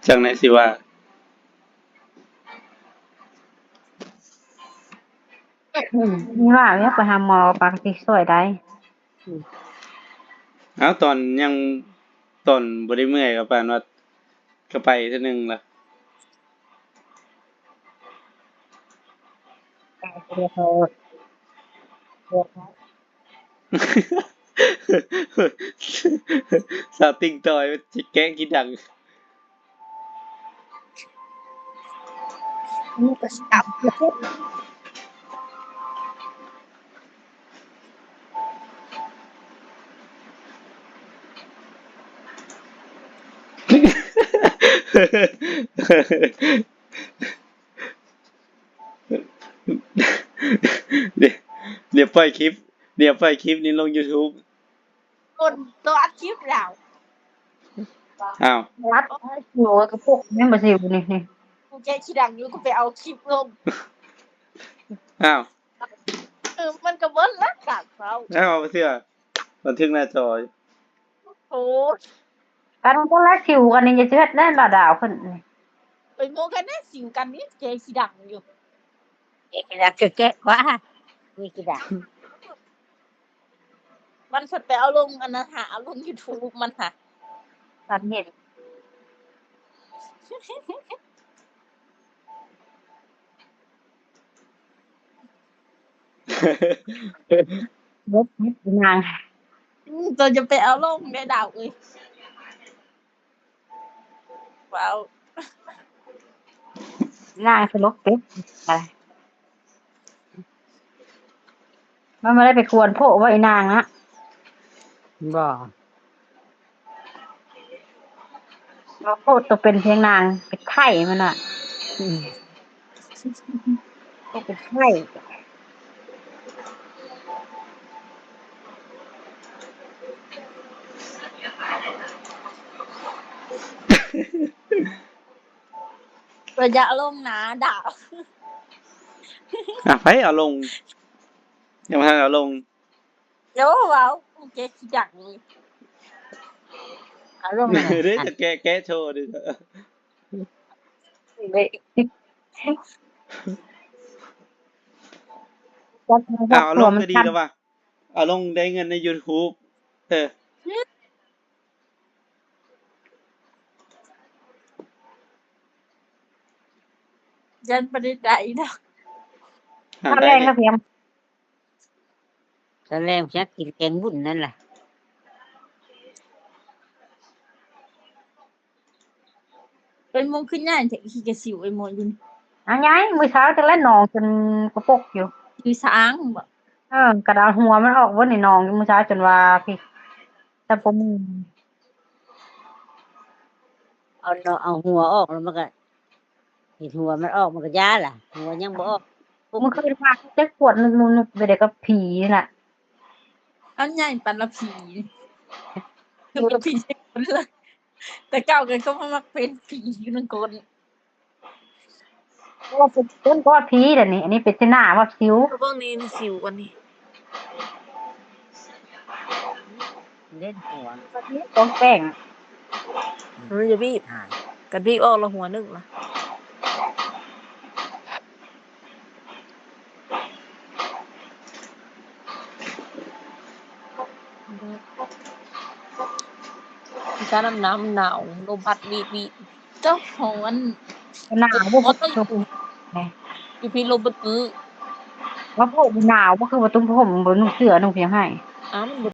ຈັ່ງໃດຊິວ່າ ອືມ ວ່າແລ້ວໄປຫາໝໍປາກະຕິຊ່ວຍໄດ້. ອືມ ເອົາ ຕອນຍັງ ຕອນບໍ່ໄດ້ເມື່ອຍກໍປານວ່າ ກໍໄປເທື່ອໜຶ່ງລະ. ສາວຕິ່ງຕ່ອຍ ແກະຂີ້ດັງ. ດຽວ ດຽວປ່ອຍຄລິບ ດຽວປ່ອຍຄລິບນີ້ລົງຢູທູບ. ຄົນຕົວະຄລິບແລ້ວ. ອ້າວ ລັດໂຫ ກະປຸກແມ່ນບໍ່ຊິວນີ້ ນີ້ ກູແກະຂີ້ດັງຢູ່ ກູໄປເອົາຄລິບລົງ. ອ້າວ ເອີ ມັນກະເບິດລະ ການເວົ້າ. ອ້າວ ບໍ່ເຊື່ອ ບັນທຶກໜ້າຈໍ. ໂອ້ ກັນຄົນລະຊິວກັນນີ້ ຢ່າຊິເຮັດແນ່ລະດາວເພິ່ນນີ້. ໄປໂມກັນແນ່ ຊິວກັນນີ້ ແກະຂີ້ດັງຢູ່ ແກະຂີ້ດັງ ຄືແກະກວ່າ ມີຂີ້ດັງ. ມັນພັດໄປເອົາລົງອັນນັ້ນຫາ ເອົາລົງຢູທູບມັນຫາ ສັນເຫັນ. ລົບ ນາງ ອືມ ເຈົ້າຢ່າໄປເອົາລົງເດີ້ດາວເອີຍ. ວ້າວ ນາງສະຫຼົບເປັດ ມັນບໍ່ໄດ້ໄປກວນໂພະບໍ່ອີນາງນະ. ບໍ່ ບໍ່ໂພະໂຕເປັນພຽງນາງ ເປັນໄຂ້ມັນນະ. ອືມ ໂຕເປັນໄຂ້. ບໍ່ຢາກລົງນາດາວ. ອ່ະ ໃຜເອົາລົງ? ຍັງບໍ່ທັນເອົາລົງ. ໂອ້ ເວົ້າ ກູແກະຂີ້ດັງເລີຍ. ເອົາລົງ ເດ້ ຈະແກະ ແກະໂຊເດ້. ເອົາລົງກະດີແລ້ວວ່າ ເອົາລົງໄດ້ເງິນໃນຢູທູບ. ເອີ ຢ້ານບໍ່ໄດ້ໄດ້ດອກ. ຕອນແລງກະພຽງ ຕອນແລງພຽງກິນແກງບຸນນັ້ນລະ. ເປັນໂມງຂຶ້ນໃຫຍ່ແທ້ ຂີ້ກະສິວໄອ້ໂມຢູ່ນີ້. ອາ ໃຫຍ່ ມື້ເຊົ້າຈັ່ງແລະ ໜອງຈົນກະປົກຢູ່ ຢູ່ສາງບໍ? ເອີ ກະເອົາຫົວມັນອອກເບິດນີ້ ໜອງຢູ່ມື້ເຊົ້າຈົນວ່າພີ້ ແຕ່ບໍ່ມີ. ເອົາ ເອົາຫົວອອກແລ້ວມັນກະ ເຫັນຫົວມັນອອກມັນກະຢ່າລະ ຫົວຍັງບໍ່ອອກ. ມື້ຄືນພາໄປກວດນຸບໆ ໄປໄດ້ກັບຜີນີ້ລະ. ອັນໃຫຍ່ປານລະຜີ ຄືລະຜີ ແຕ່ເກົ່າກະ ກະບໍ່ມັກເປັນຜີຢູ່ນຳຄົນ. ໂອ້ ເປັນ ເປັນກອດຜີແລ້ວນີ້ ອັນນີ້ເປັນແຕ່ໜ້າວ່າສິວ. ເບິ່ງນີ້ ນີ້ສິວກວ່ານີ້. ເຫຼັ້ນຫົວ ກອງແປ້ງ ມັນຈະບີບ ກະບີບອອກລະຫົວໜຶ່ງລະ. ອີສານນຳໜາວ ລົມພັດວີບໆ. ເຈົ້າຂອງອັນ ໜາວບໍ່? ຢູ່ພີ້ລົມເບິດມື້. ວ່າພວກໜາວບໍ່? ຄືວ່າຕຸ້ມຜ້າຫົ່ມ ບໍ່ນຸ່ງເສື້ອນຸ່ງພຽງໃຫ້. ອ້າວ ມັນບໍ່